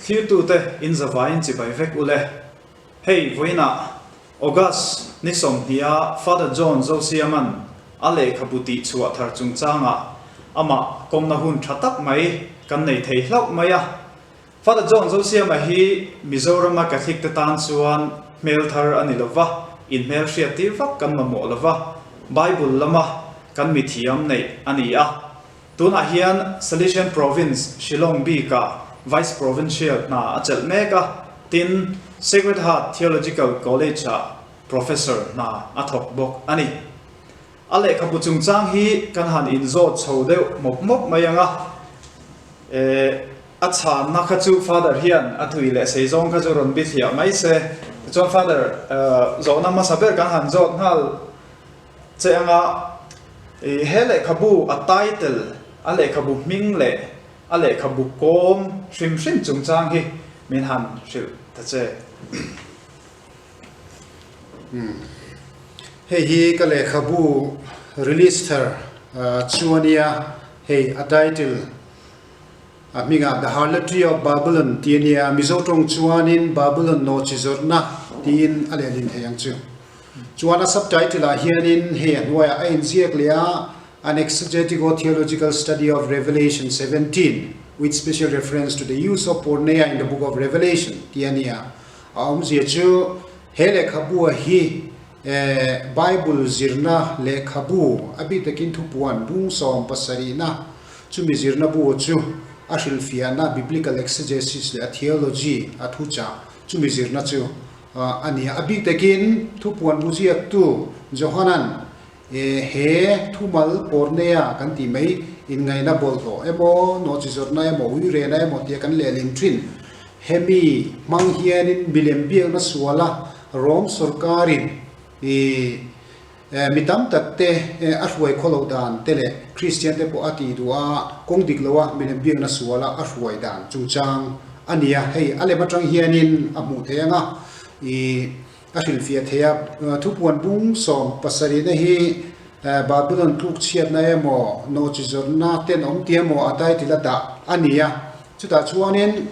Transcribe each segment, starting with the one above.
Thlirtute in zavaiin chibai vek ule. Hei vawiinah August ni sawmhniha Father John Zosiama'n a lehkhabu tihchhuah thar chungchangah amah kawmna hun tha tak mai kan nei thei hlauh mai a. Father John Zosiama hi Mizorama Catholic te tan chuan hmel thar a ni lo va, inhmelhriat tir vak kan mamawh lo va, Bible lama kan mithiam neih a ni a. Tunah hian Salesian Province, Shillong bikah Vice Provincial hna a chelh mek a, tin, Sacred Heart Theological College-ah Professor hna a thawk bawk a ni. A lehkhabu chungchang hi kan han inzawt chho deuh mawp mawp mai ang a, eh, a chhanna kha chu Father hian a tui leh sei zawng kha chu rawn bithliah mai se. Tichuan Father, eh, zawhna hmasa ber kan han zawt nghal. Che anga i he lehkhabu a title, a lehkhabu hming leh a lehkhabu kawm hrim hrim chungchang hi min han hrilh ta che. Umm. Hei hi ka lehkhabu release thar chu a nia, hei a title a hmingah The Harlotry of Babylon tih a nia, Mizo tawng chuanin Babylon nawhchi zawrhna tiin a lehlin thei ang chu. Chuan a subtitle ah hianin hei a hnuaiah a inziak leh a, An Exegetical Theological Study of Revelation 17 with Special Reference to the Use of Porneia in the Book of Revelation tih a ni a. A awmzia chu he lehkhabu a hi Bible zirna lehkhabu a bik takin thupuan bung sawm pasarihna chumi zirna bu chu a hrilhfiahna Biblical Exegesis leh a theology a thuchah chumi zirna chu a ni a. A bik takin thupuan bu ziaktu Johanan he thumal Porneia kan tih mai inngaihna bawlhhlawh emaw, nawhchizawrhna emaw, uirena emaw tia kan lehling thin. Hemi hmang hianin milem biakna suala Rom sawrkarin mi tam tak te a hruai khaw loh dan te leh Kristian te pawh a tih duh a, kawng dik loa milem biakna suala a hruai dan chungchang a ni a. Hei a lem atang hianin a hmuh theih ang a, i a hrilhfiah theih a. Thupuan bung sawm pasarihna hi Babylon tluk chhiatna emaw, nawhchi zawrhna tenawm tih emaw a title a dah a ni a. Chutah chuanin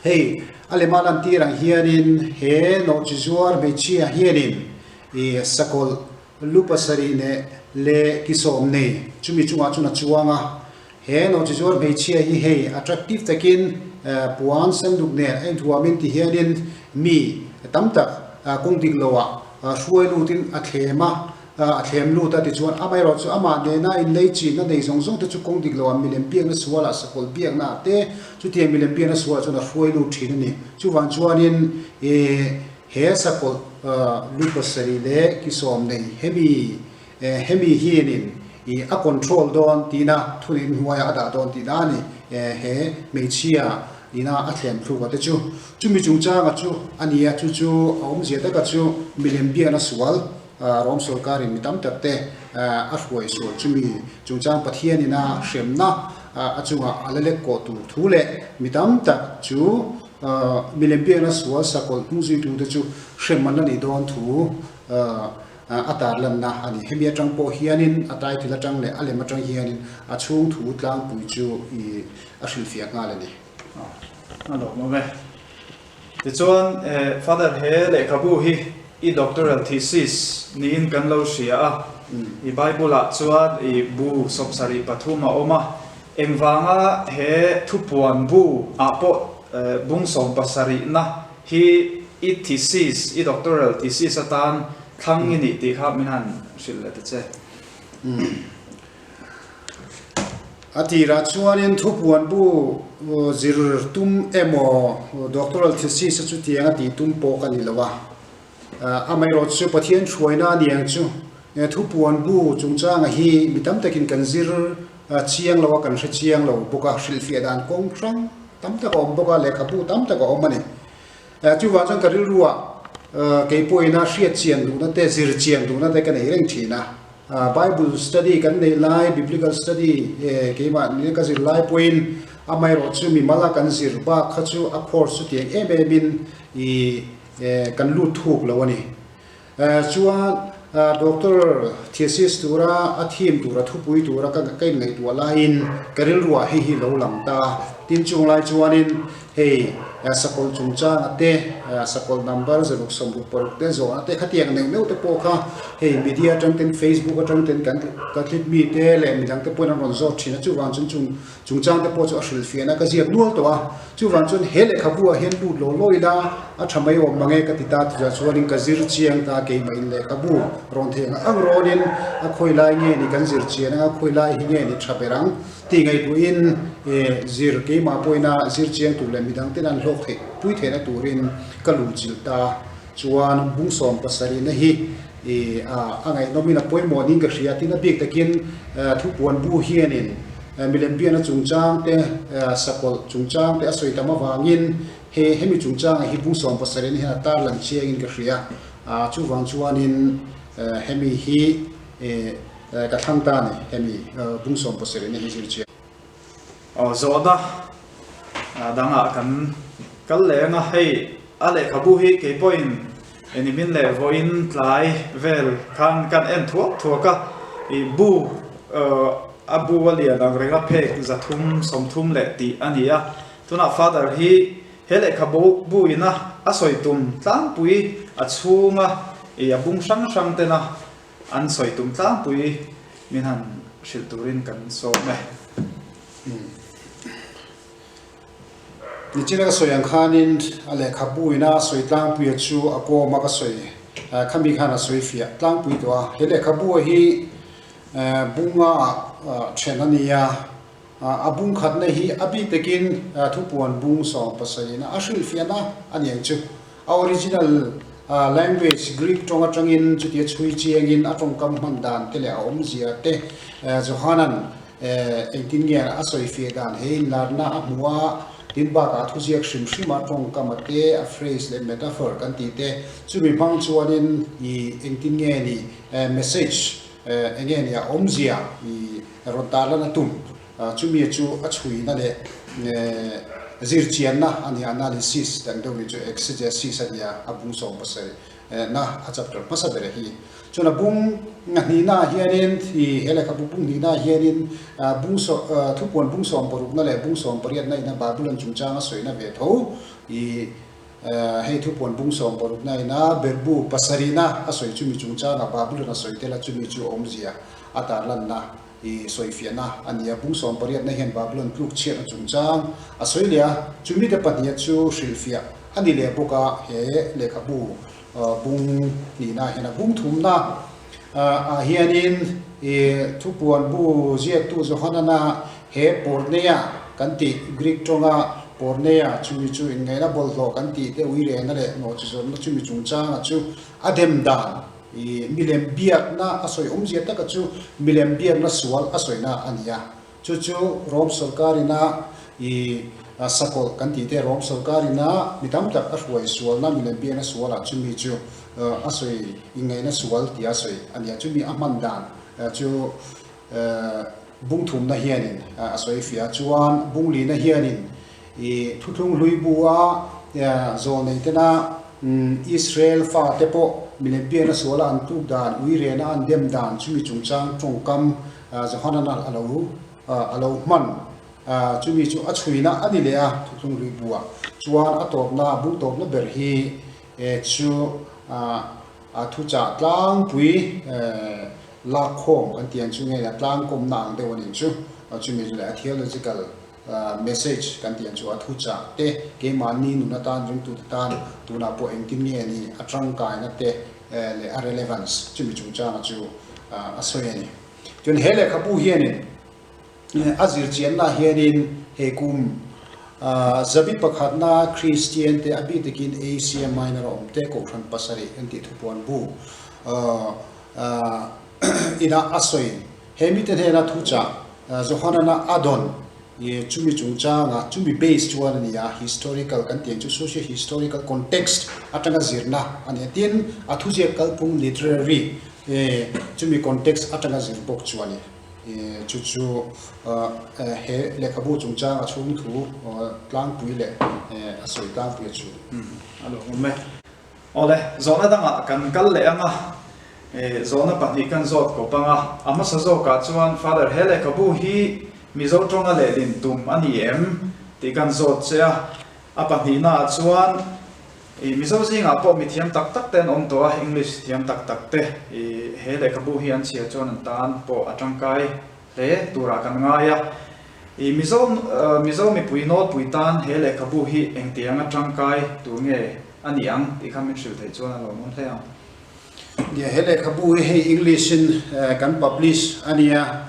hei a lema lantir ang hianin he nawhchi zuar hmeichhia hianin i sakawlh lu pasarih neh leh ki sawm nei chumi chungah chuan a chuang a. He nawhchi zuar hmeichhia hi hei attractive takin puan senduk nen a inthuamin ti hianin mi tam tak kawng dik loah hruai lutin a thlem a. A thlem lut a tichuan amaherawh chu amah nena inlei chinna nei zawng zawng te chu kawng dik loah milem biakna sualah sakawlh biakna ah te chutiang milem biakna sualah chuan a hruai lut thin a ni. Chuvang chuanin ih he sakawlh lu pasarih leh ki sawm nei hemi hemi hianin ih a control dawn tihna thuneih hnuaiah a dah dawn tihna a ni. He hmeichhia ina a thlem thluk a te chu chumi chungchanga chu a ni a, chu chu a awmzia taka chu milem biakna sual Rom sorkarin mi tam tak te a hruai sual chumi chungchang Pathianin a hremna a chungah a la lek kawh tur thu leh mi tam tak chu milem biakna sual sakawlh hnungzuitu te chu hrem an la nih dawn thu a tarlanna a ni. Hemi atang pawh hianin a title atang leh a lem atang hianin a chhung thu tlangpui chu a hrilhfiah nghal a ni. A lawmawm e. Tichuan, Father he lehkhabu hi i doctoral thesis niin kan lo hria a, i Bible-ah chuan i bu 73 a awm a, engvanga he thupuan bu ah pawh bung sawmpasarihna hi i thesis, i doctoral thesis atan thlang i nih tih kha min han hrilh leh ta che. A tirah chuanin thupuan bu zir tum emaw doctoral thesis a chutiang a tih tum pawh ka ni lo a. Amaherawh chu Pathian hruaina a ni ang chu. Thupuan bu chungchanga hi mi tam takin kan zir chiang lo a, kan hre chiang lo bawk a, hrilhfiah dan kawng hrang tam tak a awm bawk a, lehkhabu tam tak a awm a ni. Chuvang chuan ka rilruah kei pawhin a hriat chian duhna te, zir chian duhna te ka nei reng thin a. Bible study kan neih lai, Biblical study keimah nena ka zir lai pawhin amaherawh chu mimal a kan zir bak kha chu a course chu tiang em em in i kan lut thuk lo a ni. Chuan Doctor thesis tura a theme tura thupui tura ka ka inngaihtuah laiin ka rilruah hei hi lo lang ta a. Tin chung lai chuanin hei sakawlh chungchanga te, sakawlh number 166 te zawhna te khatiang neuh neuh te pawh kha hei media atang ten Facebook atang ten kan ka tlit mi te leh midang te pawhin an rawn zawt thin a. Chuvang chuan chung Chungchang te pawh chu a hrilhfiahna ka ziak nual tawh a, chuvang chuan he lehkhabu ah hian lut law law ila a tha mai awm mange ka ti ta tihah chuanin ka zir chiang ta keimahin lehkhabu rawn thei ang ang rawnin a khawi lai nge ni kan zir chian anga khawi lai hi nge ni tha ber ang tih ngaihtuahin zir keimah pawhin a zir chiang tur leh midang ten an hlawk theih pui theihna turin ka luhchilh ta chuan bung 70 na hi a ngaihnawmin a pawimawh niin ka hria tin a bik takin thupuan bu hianin milem biakna chungchang te sakawlh chungchang te a sawi tam avangin he hemi chungchangah hi bung 70 hian a tarlan chiangin ka hria chuvang chuanin hemi hi ka thlang ta a ni hemi bung 70 hi zir chiang. Aw zawhna dangah kan kal leh ang a, hei a lehkhabu hi kei pawhin nimin leh vawiin tlai vel khan kan en thuak thuak a, ih bu a bu a lian ang reng a phek 330 leh tih a ni a, tunah father hi he lehkhabu bu ina a sawi tum tlangpui a chhunga ih a bung hrang hrang tena An sawi tum tlangpui min han hrilh turin kan sawm e. Nichina ka sawi ang khanin a lehkhabu ina a sawi tlangpuia chu a kawm a ka sawi khami khan a sawi fiah tlangpui tawh a. He lehkhabu hi bunga ah then a ni a, a bung khatna hi a bik takin thupuan bung 70 ina a hrilhfiahna a ni ang chu. A original language Greek tawng atangin chutia chhui chiangin a tawngkam hman dan te leh a awmzia te Johanan engtin nge a sawi fiah dan he inlarna a hmu a, tin bakah a thuziak hrim hrim a tawngkam a te, a phrase leh metaphor kan tih te chumi hmang chuanin i engtin nge ni message enge ni a awmzia i rawn tarlan a tum. Chumi chu a chhuina leh zirchianna a nia, analysis dan deuh ni chu exegesis a nia, a bung 70 na a chapter hmasa ber hi. Chuan a bung hnihna ah hianin i he lehkhabu bung hnihna ah hianin bung thupuan bung 60 na leh bung 80 na ina Babylon chungchang a sawina ve tho i hei thupuan bung 60 na ina berhbu pasarihna a sawi chumi chungchangah Babylon a sawi tel a chumi chu awmzia a tarlanna I sawifiahna a ni a, bung 80 na hian Babylon tluk chhiatna chungchang a sawi leh a, chu mite pahniha chu hrilhfiah a ni leh bawk a, he lehkhabu bung hnihna hian a bung thumna ah hianin i thupuan bu ziaktu Johanana he Porneia kan tih Greek tawnga Porneia chumi chu inngaihna bawlhhlawh kan tih te uirehna leh nawhchizawrhna chumi chungchanga chu a dem dan I milem biakna a sawi awmzia taka chu milem biakna sual a sawina a ni a. Chu chu Rom sawrkarina i sakawlh kan tih te Rom sawrkarina mi tam tak a hruai sualna milem biakna sualah chumi chu a sawi ingaihna sual tia a sawi a ni a. Chumi a hman dan chu bung thumna hianin a sawi fiah a. Chuan bung lina hianin I thuthlung hlui bu a zawlnei tena Israel fate pawh milem biakna suala an tluk dan, uirena an dem dan chumi chungchang tawngkam Johanan a lo a lo hman chumi chu a chhuina a ni leh a thuthlung hlui bu ah chuan a tawpna bung tawpna ber hi chu a thuchah tlangpui lakkhawm kan tih ang chu nge a tlangkawmna ang deuh a nih chu chumi chu leh a theological Message kan tih ang chu a thu chah te, keimahni nun atan ringtute tan tunah pawh engtin nge ni a tangkaina te leh a relevance chumi chungchanga chu a sawi a ni. Chuan he lehkhabu hianin a zirchianna hianin he kum zabi pakhatna Kristian te a bik takin Asia Minor a awm te Kohhran pasarih an tih thupuan bu inah a sawi. He mite hnena thu chah Johanana a dawn i chumi chungchanga chumi base chuan a ni a, historical kan tih ang chu socio historical context atanga zirna a ni a, tin a thuziak kalphung literary chumi context atanga zir bawk chu a ni. Chu chu he lehkhabu chungchanga chhung thu tlangpui leh a sawi tlangpui a chu. A lo awm e. Awle, zawhna dangah kan kal leh ang a. Zawhna pahnih kan zawt kawp ang a, a hmasa zawkah chuan Father he lehkhabu hi Mizo tawnga lehlin tum a ni em tih kan zawt che a, a pahnihnaah chuan i Mizo zingah pawh mi thiam tak tak te an awm tawh a, English thiam tak tak te i he lehkhabu hi an chhiar chuan an tan pawh a tangkai hle turah kan ngai a. I Mizo Mizo mipui nawlpui tan he lehkhabu hi engtianga tangkai tur nge a ni ang tih kha min hrilh theih chuan a lawmawm hle ang. Nia, he lehkhabu hi hei English in kan publish a nia.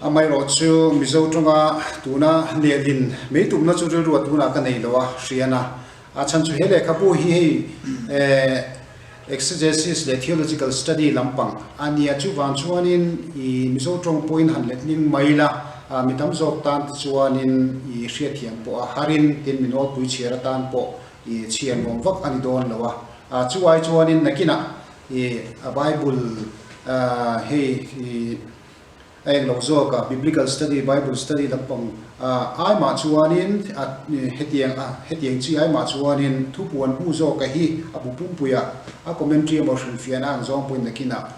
Amaherawh chu Mizo tawnga tuna lehlin mai tumna chu rilru a tunah ka nei lo a, hrian a. A chhan chu he lehkhabu hi hei exegesis leh theological study lampang a nia. Chuvang chuanin i Mizo tawng pawhin han letling mai la, mi tam zawk tan te chuanin i hriatthiam pawh a harin tin mi nawlpui chhiar atan pawh i chhiar nuam vak a ni dawn lo a. Chu ai chuanin nakinah I a Bible hei i a eng lo zawk a, Biblical study, Bible study lampang ai mah chuanin a hetiang a hetiang chi ai mah chuanin thupuan bu zawka hi a bu pumpuia a commentary emaw hrilhfiahna ang zawng pawhin nakinah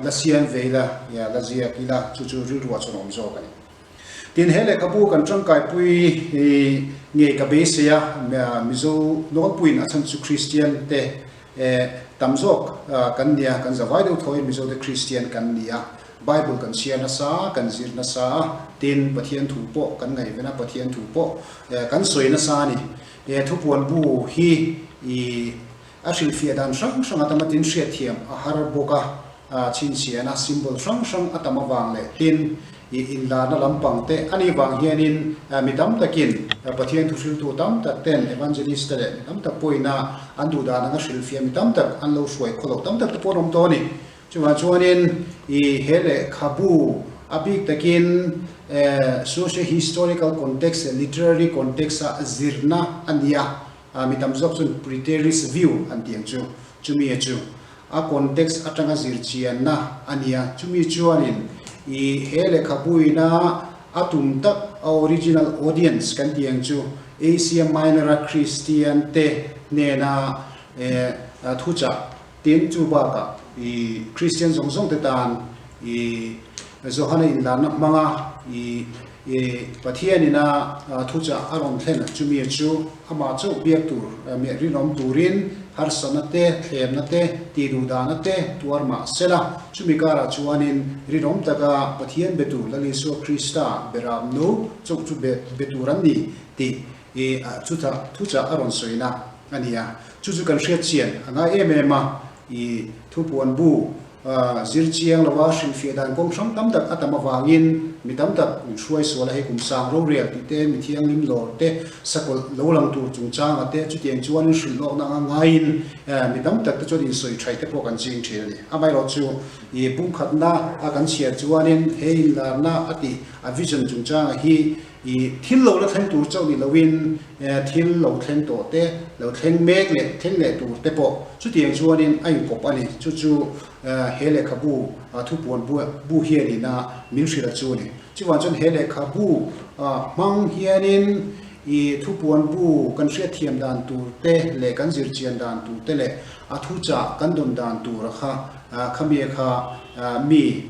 la siam ve ila, la ziak ila chu chu rilruah chuan a awm zawk a ni. Tin, he lehkhabu kan tangkaipui ngei ka beisei a, Mizo nawlpuiin a chhan chu Kristian te tam zawk kan nia, kan zavai deuh thawiin Mizo te Kristian kan ni a, Bible kan chhiar nasa, kan zir nasa a, tin, Pathian thu pawh kan ngaihven a, Pathian thu pawh kan sawi nasa a ni. He thupuan bu hi i a hrilhfiah dan hrang hrang a tam a, tin hriatthiam a har bawk a, Chhinchhiahna symbol hrang hrang a tam avang leh tin i inlarna lampang te a nih vang hianin mi tam takin Pathian thuhriltu tam tak ten evangelist te leh mi tam tak pawhin a an duh dan anga hrilhfiah mi tam tak an lo hruai khaw loh tam tak te pawh an awm tawh a ni. Chuvang chuanin i he lehkhabu a bik takin socio-historical context leh literary context a zirna a ni a, mi tam zawk chuan preterist view an tih ang chu, chumi a chu. A context atanga zir chianna a nia. Chumi chuanin i he lehkhabuina a tum tak a original audience kan tih ang chu Asia Minor-a Kristian te hnena thuchah tin chu bakah i Kristian zawng zawng te tan i Johana inlarna hmanga i Pathianina thuchah a rawn thlen chumi chu amah chauh biak tur meh rinawm turin harsatna te, thlemna te, tihduhdahna te tuar mah sela, chumi karah chuanin rinawm taka Pathian be tur Lal Isua Krista beram no chauh chu be tur an ni tih chutah thuchah a rawn sawina a ni a. Chu chu kan hriat chian a ngai em em a, i thupuan bu Zir chiang lova hrilhfiah dan kawng hrang tam tak a tam avangin mi tam tak min hruai sual a, hei kum sang rorial tih te, mi thianghlim lawr te, sakawlh lo lang tur chungchanga te, chutiang chuanin hrilh lawkna anga ngaiin mi tam tak te chuan insawi thaih te pawh kan ching thin a ni. Amaherawhchu i pumkhatna a kan chhiar chuanin he inlarna a tih a vision chungchanga hi I thil lo la thleng tur chauh ni loin thil lo thleng tawh te, lo thleng mek leh thleng leh tur te pawh chutiang chuanin a inkawp a ni. Chu chu he lehkhabu thupuan bu hianin a min hrilh a chu a ni. Chuvang chuan he lehkhabu hmang hianin i thupuan bu kan hriatthiam dan tur te leh kan zirchian dan tur te leh a thuchah kan dawn dan tura kha khami kha mi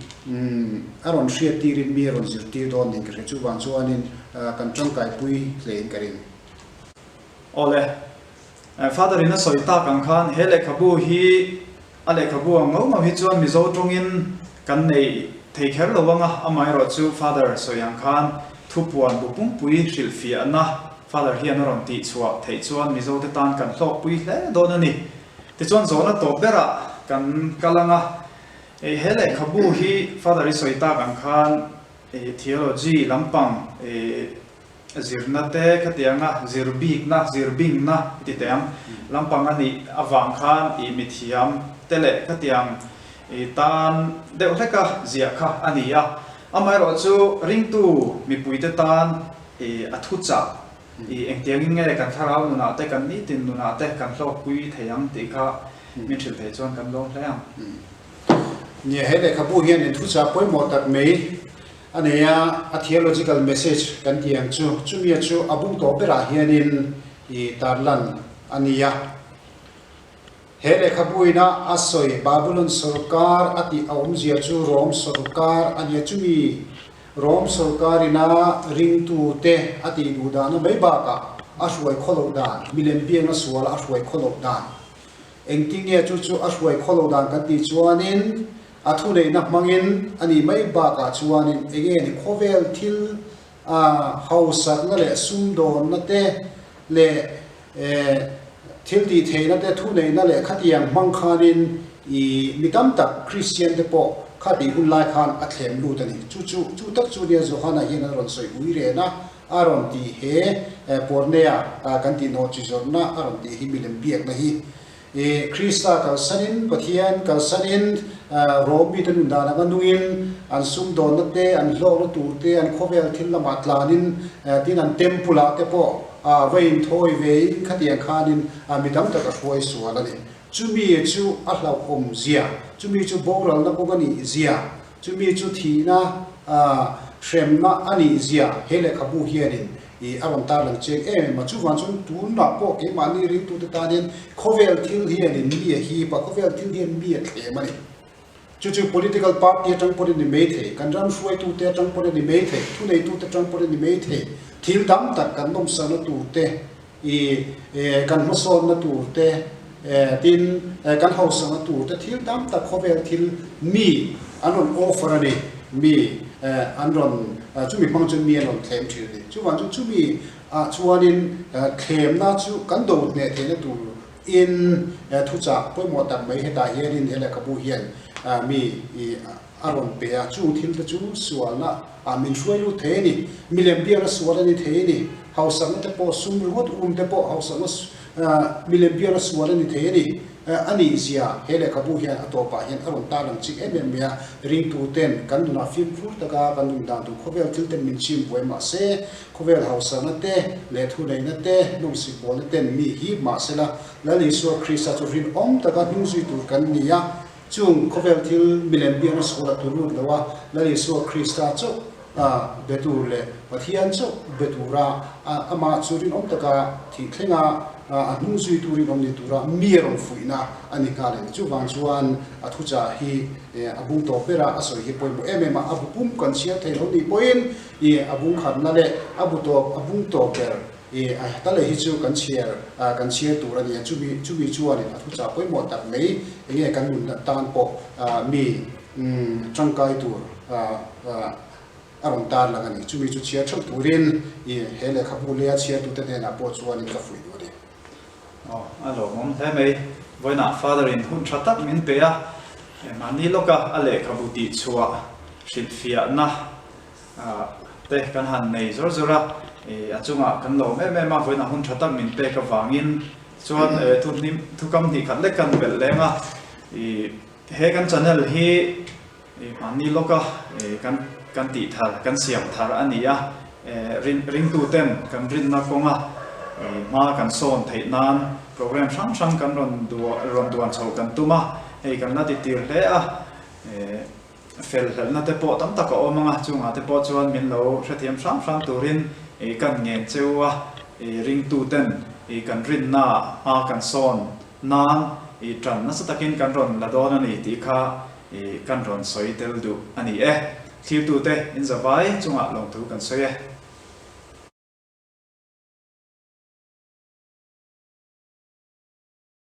A rawn hriat tirin mi a rawn zirtir dawn niin ka hria. Chuvang chuanin kan tangkaipui hlein ka ring. Awle, Father in a sawi tak ang khan he lehkhabu hi a lehkhabu ang ngau ngau hi chuan Mizo tawngin kan nei thei kher lo ang a, amaherawh chu Father sawi ang khan thupuan bu pumpui hrilhfiahna Father hian a rawn tihchhuah theih chuan Mizo te tan kan hlawkpui hle dawn a ni. Tichuan zawhna tawp berah kan kal ang a. He lehkhabu hi Father i sawi tak ang khan theology lampang zirna te khatianga zir bikna, zir bingna i ti teh ang, lampang a nih avang khan i mithiam te leh khatiang tan deuh hleka ziah kha a ni a. Amaherawh chu ringtu mipuite tan a thuchah engtiangin nge kan thlarau nunah te kan nitin nunah te kan hlawkpui thei ang tih kha Min hrilh theih chuan kan lawm hle ang. Nia, he lehkhabu hian in thuchah pawimawh tak mai a nei a, a theological message kan tih ang chu, chumia chu a bung tawh berah hianin i tarlan a ni a. He lehkhabuina a sawi Babulon sawrkar a tih a awmzia chu Rom sawrkar a nia. Chumi Rom sawrkarina ringtute a tih duh dahna mai bakah a hruai khawloh dan, milem biakna suala a hruai khawloh dan. Engtinge chu chu a hruai khawloh dan kan tih chuanin a thuneihna hmangin a nih mai bakah chuanin enge ni khawvel thil a hausakna leh sumdawnna te leh thil tih theihna te thuneihna leh khatiang hmang khanin i mi tam tak Kristian te pawh kha tih hun lai khan a thlem lut a ni. Chu chu chu tak chu nia Johana hian a rawn sawi ui ren a, a rawn tih he Pornea kan tih nawh chi zawrhna a rawn tih hi milem biakna hi I Krista kalsanin, Pathian kalsanin, Rom mite nun dan anga nungin, an sumdawnna te, an hlawkna tur te, an khawvel thil lamah tlanin, tin an temple ah te pawh va inthawi vein khatiang khanin mi tam tak a hruai sual a ni. Chumi chu a hlauhawm zia, chumi chu boralna kawng a nih zia, chumi chu thihna hremna a nih zia he lehkhabu hianin I a rawn tar lang chiang em em a, chuvang chuan tunah pawh keimahni ringtute tanin khawvel thil hianin mi a hip a, khawvel thil hian mi a thlem a ni. Chu chu political party atang pawhin a ni mai thei, kan ram hruaitute atang pawhin a ni mai thei, thuneitute atang pawhin a ni mai thei, thil tam tak kan nawmsakna turte, i kan hmasawnna turte, tin kan hausakna turte thil tam tak khawvel thil mi an rawn offer a ni, mi an rawn chumi hmang chuan mi an rawn thlem thin a ni. Chuvang chu chumi ah chuanin thlemna chu kan do hneh theihna tur in thuchah pawimawh tak mai hetah hianin he lehkhabu hian mi a rawn pe a, chung thil te chu sualna ah min hruai lut thei a ni, milem biakna sual a ni thei a ni, hausakna te pawh sum ringawt um te pawh hausakna milem biakna sual a ni thei a ni, a nih zia he lehkhabu hian a tawpah hian a rawn tar ang chik em em mai a, ringtu ten kan nunah fimkhur taka kan nun dan tur khawvel thil ten min chim buai mah se, khawvel hausakna te leh thuneihna te nawmsik bawlna ten mi hip mah sela Lal Isua Krista chu rinawm taka hnungzui tur kan ni a. Chung khawvel thil milem biakna sual a tur lut lo a, Lal Isua Krista chauh be tur leh Pathian chauh be tura amah chu rinawm taka thih thlenga a hnung zuitu rinawm ni tura mi a rawn fuihna a ni nghal a ni. Chuvang chuan a thuchah hi a bung tawp bera a sawi hi pawimawh em em a, a bu pum kan chhiar thei lo nih pawhin a bung khatna leh a bu tawp a bung tawp ber I a heta leh hi chu kan chhiar kan chhiar tur a ni a, chumi chumi chuanin a thuchah pawimawh tak mai enge kan nun tan pawh mi tangkai tur a rawn tar lang a ni. Chumi chu chhiar theuh turin i he lehkhabu leia chhiartute hnenah pawh chuanin ka fuih duh a ni. Aw, a lawmawm hle mai. Vawiinah Father in hun tha tak min pe a, mahni lawka a lehkhabu tihchhuah hrilhfiahna te kan han nei zawr zawr a, a chungah kan lawm em em a, vawiinah hun tha tak min pek avangin chuan thu hnim thu kam hnih khat lek kan belh leng a, ih he kan channel hi ih mahni lawka ih kan kan tih thar kan siam thar a ni a, rin ringtu ten kan rinna kawnga ih hma kan sawn theih nan program hrang hrang kan rawn duah rawn duan chhoh kan tum a, hei kan la ti tir hle a, eh. Fel hlelhna te pawh tam tak a awm ang a, chungah te pawh chuan min lo hrethiam hram hram turin kan ngen cheu a, ringtu ten kan rinna hma kan sawn nan tan nasa takin kan rawn la dawn a ni tih kha kan rawn sawi tel duh a ni e. Thlirtute in zavai chungah lawmthu kan sawi e.